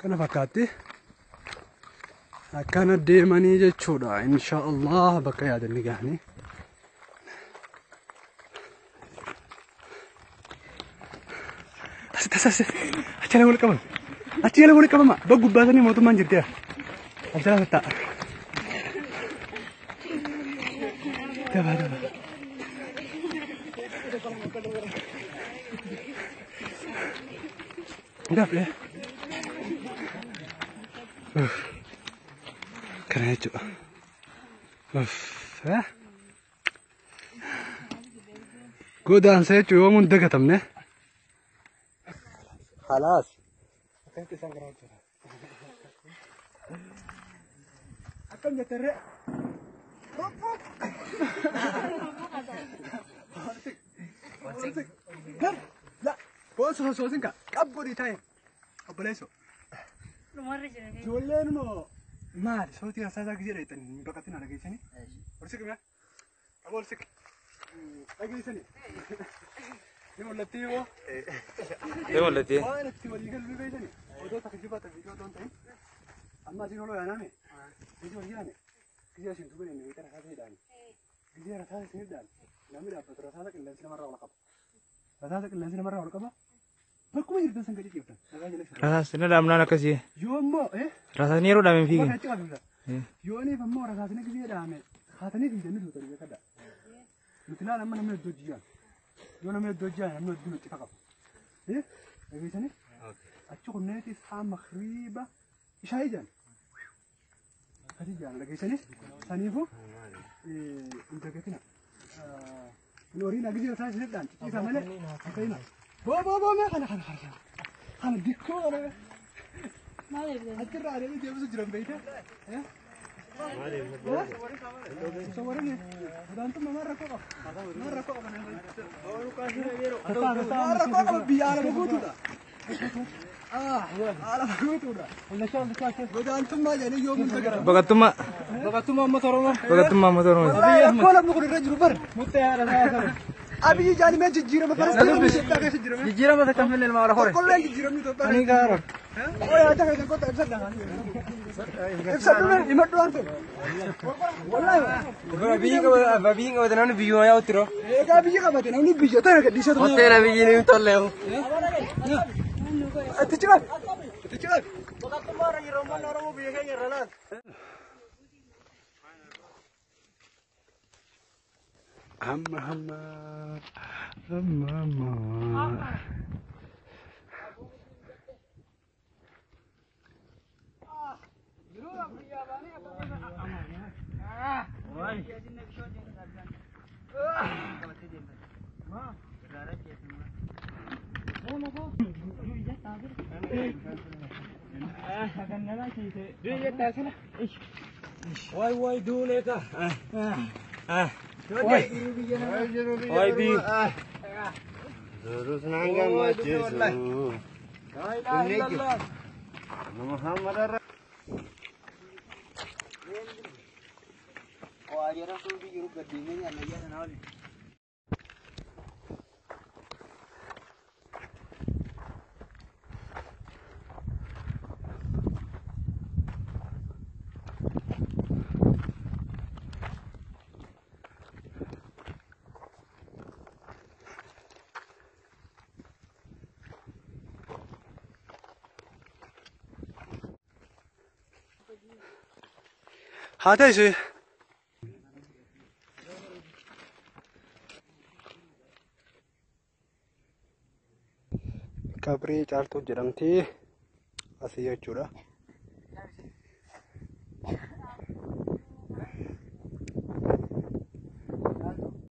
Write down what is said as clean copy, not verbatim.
Kana fakkaatti. Akkana deemanii jechuudha. Insha Allah bakka yaadanni gahanii. Asi tasa asi. Achi jala wal qaban. Achi jala wal qabama. Bakka gubbaa sanii mootummaan jirti. Achi jala tatta'a. Daba daba. Dafle. Kana jechuudha. Uff. Godaansa jechuun yoomuun dagatamne. Khalaas. Akkamitti isaan kana hojjetan? Akkam jettarree? Soosinka qabboodhi ta'e obboleessoo. Dhumarra jira. Ijoolleen immoo maali sootii rasaasaa gisee dheeytan hin baqatin dhageessanii. Ol siqi mee? Aboo ol siqi. Dhageessanii. Ni mul'atti immoo. Ni mul'atti. Waan itti walii galuu beektanii odoo takka jibata viidiyoo otoo hin ta'in amma asiin oloo yaaname gisee walii yaane gisee asiin duuba deemne beektan rasaasa hidhaani. Gisee rasaasa isin hidhaan namni dhaabbatu rasaasa qilleensi namarraa ol qaba. Rasaasa qilleensi namarraa ol qaba. Bakkuma jirtan san gadi ciiftan. Dhagaa jala sirra. Rasaasni dhaabnaan akkasii. Yoo immoo Rasaasni yeroo dhaame hin Amma fiigin. kan achi qabdu. Yooniif ammoo rasaasni gisee dhaame haatanii fiiganii duutanii beekadha. Nuti laala amma namni iddoo jiyaan. Yoo namni iddoo jiyaan namni iddoo nutti qaba. Dhageessanii? Achi kunneeti saa makriiba ishaa ijaan. Akkasii jaan dhageessanii? Saniifuu hin dagatina. Hin horiin gisee rasaasa isin dhaan ciciisaa malee hin ta'ina. Boo boo boo mee kana kana kana kana dikkoo kana. Achirraa adeemee deebisu jiran beekte? Sowarin godaantummaa maal rakkoo qaba? Maal rakkoo qaba? Maal rakkoo qaba? Biyya alama guutuudha. Alama guutuudha. Godaantummaa jedhanii yoomuu hin dagatamu. Baqattummaa. Baqattummaa uummata Oromoo. Baqattummaa uummata Oromoo. Wallaahi rakkoo namni kun irra jiru bar. Abiyyi jaalimee jijjiirama faranjii Itoophiyaa keessa jira. Jijjiirama takka hin finne ilma hora. Tokkollee jijjiiramni Itoophiyaa keessa. Ani gaara. Oo yaada keessan kottaa ibsadha. Ibsadhu mee himadhu waan ta'e. Wallaahi. Biyyi qabate namni biyyuma yaa'utti roo. Egaa biyya qabate namni biyya tana gadhiisee ture. Hoteela biyyi ni tolle. Itti ciraaf. Itti ciraaf. Amma amma amma amma. Waay waay duunee ka. Waay. Waay biyyi. Durus naan gammachiisu. Muhammad irra. Haa ta'e Qabrii caaltuu jedhamti asii jechuudha.